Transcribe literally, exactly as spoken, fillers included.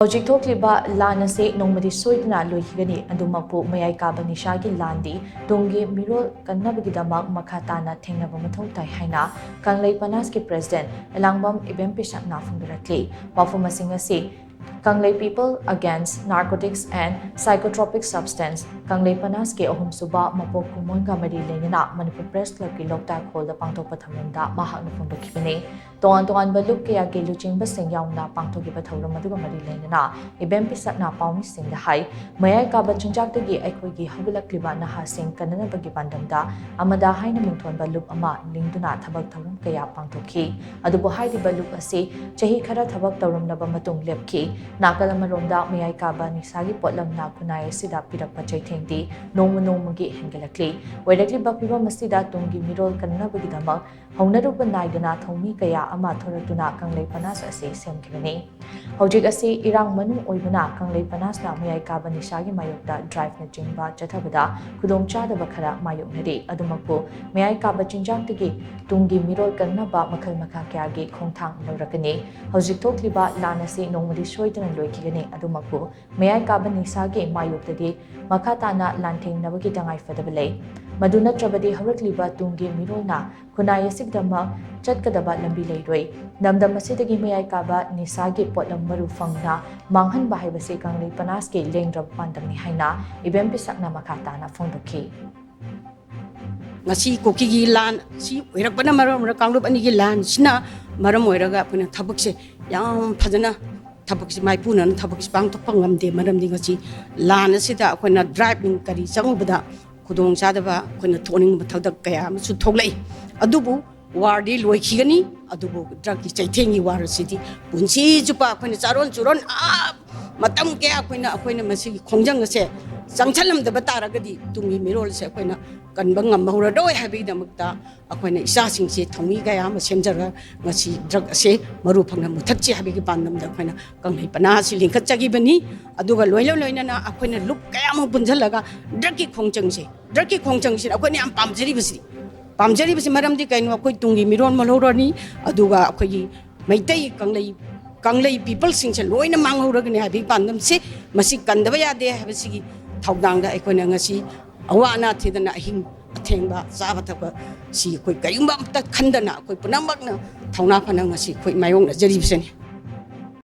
ꯍꯧꯖꯤꯛ ꯊꯣꯛꯂꯤꯕ ꯂꯥꯟ ꯑꯁꯤ ꯅꯣꯡꯃꯗꯤ ꯁꯣꯏꯗꯅ ꯂꯣꯏꯈꯤꯒꯅꯤ꯫ ꯑꯗꯨꯃꯛꯄꯨ ꯃꯌꯥꯏ ꯀꯥꯕ ꯅꯤꯁꯥꯒꯤ ꯂꯥꯟꯗꯤ ꯇꯨꯡꯒꯤ ꯃꯤꯔꯣꯜ ꯀꯟꯅꯕꯒꯤꯗꯃꯛ ꯃꯈꯥ ꯇꯥꯅ ꯊꯦꯡꯅꯕ ꯃꯊꯧ ꯇꯥꯏ ꯍꯥꯏꯅ ꯀꯪꯂꯩ ꯄꯅꯥꯁꯀꯤ president ꯑꯦꯂꯥꯡꯕꯝ ꯏꯕꯦꯝ ꯄꯤꯁꯛꯅ ꯐꯣꯡꯗꯣꯔꯛꯂꯤ꯫ ꯋꯥꯐꯝ ꯑꯁꯤꯡ ꯑꯁꯤ ꯀꯪꯂꯩ People Against Narcotics and Psychotropic Substance, ꯀꯪꯂꯩ ꯄꯅꯥꯁꯀꯤ ꯑꯍꯨꯝꯁꯨꯕ ꯃꯄꯣꯛ ꯀꯨꯝꯑꯣꯟꯒ ꯃꯔꯤ ꯂꯩꯅꯅ ꯃꯅꯤꯄꯨꯔ Press Clubꯀꯤ ꯂꯣꯛꯇꯥꯛ ꯍꯣꯜꯗ ꯄꯥꯡꯊꯣꯛꯄ ꯊꯧꯔꯝꯗ ꯃꯍꯥꯛꯅ ꯐꯣꯡꯗꯣꯛꯈꯤꯕꯅꯤ꯫ ꯇꯣꯉꯥꯟ ꯇꯣꯉꯥꯟꯕ ꯂꯨꯞ ꯀꯌꯥꯒꯤ ꯂꯨꯆꯤꯡꯕꯁꯤꯡ ꯌꯥꯎꯅ ꯄꯥꯡꯊꯣꯛꯈꯤꯕ ꯊꯧꯔꯝ ꯑꯗꯨꯒ ꯃꯔꯤ ꯂꯩꯅꯅ ꯏꯕꯦꯝ ꯄꯤꯁꯛꯅ ꯄꯥꯎꯃꯤꯁꯤꯡꯗ ꯍꯥꯏ, ꯃꯌꯥꯏ ꯀꯥꯕ ꯆꯤꯟꯖꯥꯛꯇꯒꯤ ꯑꯩꯈꯣꯏꯒꯤ ꯍꯧꯒꯠꯂꯛꯂꯤꯕ ꯅꯍꯥꯁꯤꯡ ꯀꯟꯅꯅꯕꯒꯤ ꯄꯥꯟꯗꯝꯗ ꯑꯃꯗ ꯍꯥꯏꯅ ꯃꯤꯡꯊꯣꯟꯕ ꯂꯨꯞ ꯑꯃ ꯂꯤꯡꯗꯨꯅ ꯊꯕꯛ ꯊꯧꯔꯝ ꯀꯌꯥ ꯄꯥꯡꯊꯣꯛꯈꯤ꯫ ꯑꯗꯨꯕꯨ ꯍꯥꯏꯔꯤꯕ ꯂꯨꯞ ꯑꯁꯤ ꯆꯍꯤ ꯈꯔ ꯊꯕꯛ ꯇꯧꯔꯝꯂꯕ ꯃꯇꯨꯡ ꯂꯦꯞꯈꯤ꯫ ꯅꯥꯀꯜ ꯑꯃꯔꯣꯝꯗ ꯃꯌꯥꯏ ꯀꯥꯕ ꯅꯤꯁꯥꯒꯤ ꯄꯣꯠꯂꯝꯅ ꯈꯨꯟꯅꯥꯏ ꯑꯁꯤꯗ ꯄꯤꯔꯛꯄ ꯆꯩꯊꯦꯡꯗꯤ ꯅꯣꯡꯃ ꯅꯣꯡꯃꯒꯤ ꯍꯦꯟꯒꯠꯂꯛꯂꯤ꯫ ꯑꯣꯏꯔꯛꯂꯤꯕ ꯐꯤꯚꯝ ꯑꯁꯤꯗ ꯇꯨꯡꯒꯤ ꯃꯤꯔꯣꯜ ꯀꯟꯅꯕꯒꯤꯗꯃꯛ ꯍꯧꯅꯔꯨꯕ ꯅꯥꯏꯗꯅ ꯊꯧꯃꯤ ꯀꯌꯥ ꯑꯃ ꯊꯣꯔꯛꯇꯨꯅ ꯀꯪꯂꯩ ꯄꯅꯥꯁ ꯑꯁꯤ ꯁꯦꯝꯈꯤꯕꯅꯤ꯫ ꯍꯧꯖꯤꯛ ꯑꯁꯤ ꯏꯔꯥꯡ ꯃꯅꯨꯡ ꯑꯣꯏꯕꯅ ꯀꯪꯂꯩ ꯄꯅꯥꯁꯅ ꯃꯌꯥꯏ ꯀꯥꯕ ꯅꯤꯁꯥꯒꯤ ꯃꯥꯌꯣꯛꯇ driveꯅꯆꯤꯡꯕ ꯆꯠꯊꯕꯗ ꯈꯨꯗꯣꯡꯆꯥꯗꯕ ꯈꯔ ꯃꯥꯌꯣꯛꯅꯔꯤ꯫ ꯑꯗꯨꯃꯛꯄꯨ ꯃꯌꯥꯏ ꯀꯥꯕ ꯆꯤꯟꯖꯥꯛꯇꯒꯤ ꯇꯨꯡꯒꯤ ꯃꯤꯔꯣꯜ ꯀꯟꯅꯕ ꯃꯈꯜ ꯃꯈꯥ ꯀꯌꯥꯒꯤ ꯈꯣꯡꯊꯥꯡ ꯂꯧꯔꯛꯀꯅꯤ꯫ ꯍꯧꯖꯤꯛ ꯊꯣꯛꯂꯤꯕ ꯂꯥꯟ ꯑꯁꯤ ꯅꯣꯡꯃꯗꯤ ꯁꯣꯏꯗꯅ ꯂꯣꯏꯈꯤꯒꯅꯤ꯫ ꯑꯗꯨꯃꯛꯄꯨ ꯃꯌꯥꯏ ꯀꯥꯕ ꯅꯤꯁꯥꯒꯤ ꯃꯥꯌꯣꯛꯇꯗꯤ ꯃꯈꯥ ꯇꯥꯅ ꯂꯥꯟꯊꯦꯡꯅꯕꯒꯤ ꯇꯉꯥꯏꯐꯗꯕ ꯂꯩ꯫ ꯃꯗꯨ ꯅꯠꯇ꯭ꯔꯕꯗꯤ ꯍꯧꯔꯛꯂꯤꯕ ꯇꯨꯡꯒꯤ ꯃꯤꯔꯣꯜꯅ ꯈꯨꯟꯅꯥꯏ ꯑꯁꯤꯒꯤꯗꯃꯛ ꯆꯠꯀꯗꯕ ꯂꯝꯕꯤ ꯂꯩꯔꯣꯏ꯫ ꯂꯝꯗꯝ ꯑꯁꯤꯗꯒꯤ ꯃꯌꯥꯏ ꯀꯥꯕ ꯅꯤꯁꯥꯒꯤ ꯄꯣꯠꯂꯝ ꯃꯔꯨ ꯐꯪꯅ ꯃꯥꯡꯍꯟꯕ ꯍꯥꯏꯕꯁꯤ ꯀꯪꯂꯩ ꯄꯅꯥꯁꯀꯤ ꯂꯦꯡꯗ꯭ꯔꯕ ꯄꯥꯟꯗꯝꯅꯤ ꯍꯥꯏꯅ ꯏꯕꯦꯝ ꯄꯤꯁꯛꯅ ꯃꯈꯥ ꯇꯥꯅ ꯐꯣꯡꯗꯣꯛꯈꯤ꯫ ꯉꯁꯤ ꯀꯨꯀꯤꯒꯤ ꯂꯥꯟ ꯑꯁꯤ ꯑꯣꯏꯔꯛꯄꯅ ꯃꯔꯝ ꯑꯣꯏꯔꯒ ꯀꯥꯡꯂꯨꯞ ꯑꯅꯤꯒꯤ ꯂꯥꯟꯁꯤꯅ ꯃꯔꯝ ꯑꯣꯏꯔꯒ ꯑꯩꯈꯣꯏꯅ ꯊꯕꯛꯁꯦ ꯌꯥꯝ ꯐꯖꯅ ꯊꯕꯛꯁꯦ ꯃꯥꯏꯄꯨꯅꯅ ꯊꯕꯛꯁꯦ ꯄꯥꯡꯊꯣꯛꯄ ꯉꯝꯗꯦ꯫ ꯃꯔꯝꯗꯤ ꯉꯁꯤ ꯂꯥꯟ ꯑꯁꯤꯗ ꯑꯩꯈꯣꯏꯅ drive ꯅꯨꯡ ꯀꯔꯤ ꯆꯪꯉꯨꯕꯗ ꯈꯨꯗꯣꯡꯆꯥꯗꯕ ꯑꯩꯈꯣꯏꯅ ꯊꯣꯛꯅꯤꯡꯕ ꯊꯧꯗꯣꯛ ꯀꯌꯥ ꯑꯃꯁꯨ ꯊꯣꯛꯂꯛꯏ꯫ ꯑꯗꯨꯕꯨ warꯗꯤ ꯂꯣꯏꯈꯤꯒꯅꯤ, ꯑꯗꯨꯕꯨ drugꯀꯤ ꯆꯩꯊꯦꯡꯒꯤ war ꯑꯁꯤꯗꯤ ꯄꯨꯟꯁꯤ ꯆꯨꯞꯄ ꯑꯩꯈꯣꯏꯅ ꯆꯥꯔꯣꯟ ꯆꯨꯔꯣꯟ ꯑꯥ ꯃꯇꯝ ꯀꯌꯥ ꯑꯩꯈꯣꯏꯅ, ꯑꯩꯈꯣꯏꯅ ꯃꯁꯤꯒꯤ ꯈꯣꯡꯖꯪ ꯑꯁꯦ ꯆꯪꯁꯤꯜꯂꯝꯗꯕ ꯇꯥꯔꯒꯗꯤ ꯇꯨꯡꯒꯤ ꯃꯤꯔꯣꯜꯁꯦ ꯑꯩꯈꯣꯏꯅ ꯀꯟꯕ ꯉꯝꯍꯧꯔꯔꯣꯏ ꯍꯥꯏꯕꯒꯤꯗꯃꯛꯇ ꯑꯩꯈꯣꯏꯅ ꯏꯆꯥꯁꯤꯡꯁꯦ ꯊꯧꯃꯤ ꯀꯌꯥ ꯑꯃ ꯁꯦꯝꯖꯔꯒ ꯉꯁꯤ drug ꯑꯁꯦ ꯃꯔꯨ ꯐꯪꯅ ꯃꯨꯊꯠꯁꯤ ꯍꯥꯏꯕꯒꯤ ꯄꯥꯟꯗꯝꯗ ꯑꯩꯈꯣꯏꯅ ꯀꯪꯂꯩ ꯄꯅꯥ ꯑꯁꯤ ꯂꯤꯡꯈꯠꯆꯈꯤꯕꯅꯤ꯫ ꯑꯗꯨꯒ ꯂꯣꯏꯅ ꯂꯣꯏꯅꯅ ꯑꯩꯈꯣꯏꯅ ꯂꯨꯞ ꯀꯌꯥ ꯑꯃ ꯄꯨꯟꯁꯤꯜꯂꯒ drugꯀꯤ ꯈꯣꯡꯖꯪꯁꯦ, drugꯀꯤ ꯈꯣꯡꯖꯪꯁꯤꯅ ꯑꯩꯈꯣꯏꯅ ꯌꯥꯝ ꯄꯥꯝꯖꯔꯤꯕꯁꯤꯗꯤ, ꯄꯥꯝꯖꯔꯤꯕꯁꯤ ꯃꯔꯝꯗꯤ ꯀꯩꯅꯣ? ꯑꯩꯈꯣꯏ ꯇꯨꯡꯒꯤ ꯃꯤꯔꯣꯟ ꯃꯜꯍꯧꯔꯅꯤ, ꯑꯗꯨꯒ ꯑꯩꯈꯣꯏꯒꯤ ꯃꯩꯇꯩ ꯀꯪꯂꯩ ꯀꯪꯂꯩ ꯄꯤꯄꯜꯁꯤꯡꯁꯦ ꯂꯣꯏꯅ ꯃꯥꯡꯍꯧꯔꯒꯅꯤ ꯍꯥꯏꯕꯒꯤ ꯄꯥꯟꯗꯝꯁꯦ ꯃꯁꯤ ꯀꯟꯗꯕ ꯌꯥꯗꯦ ꯍꯥꯏꯕꯁꯤꯒꯤ ꯊꯧꯗꯥꯡꯗ ꯑꯩꯈꯣꯏꯅ ꯉꯁꯤ ꯑꯋꯥ ꯑꯅꯥ ꯊꯤꯗꯅ ꯑꯍꯤꯡ ꯑꯊꯦꯡꯕ ꯆꯥꯕ ꯊꯛꯄ ꯁꯤ ꯑꯩꯈꯣꯏ ꯀꯔꯤꯒꯨꯝꯕ ꯑꯝꯇ ꯈꯟꯗꯅ ꯑꯩꯈꯣꯏ ꯄꯨꯝꯅꯃꯛꯅ ꯊꯧꯅꯥ ꯐꯅ ꯉꯁꯤ ꯑꯩꯈꯣꯏ ꯃꯥꯌꯣꯛꯅꯖꯔꯤꯕꯁꯤꯅꯤ꯫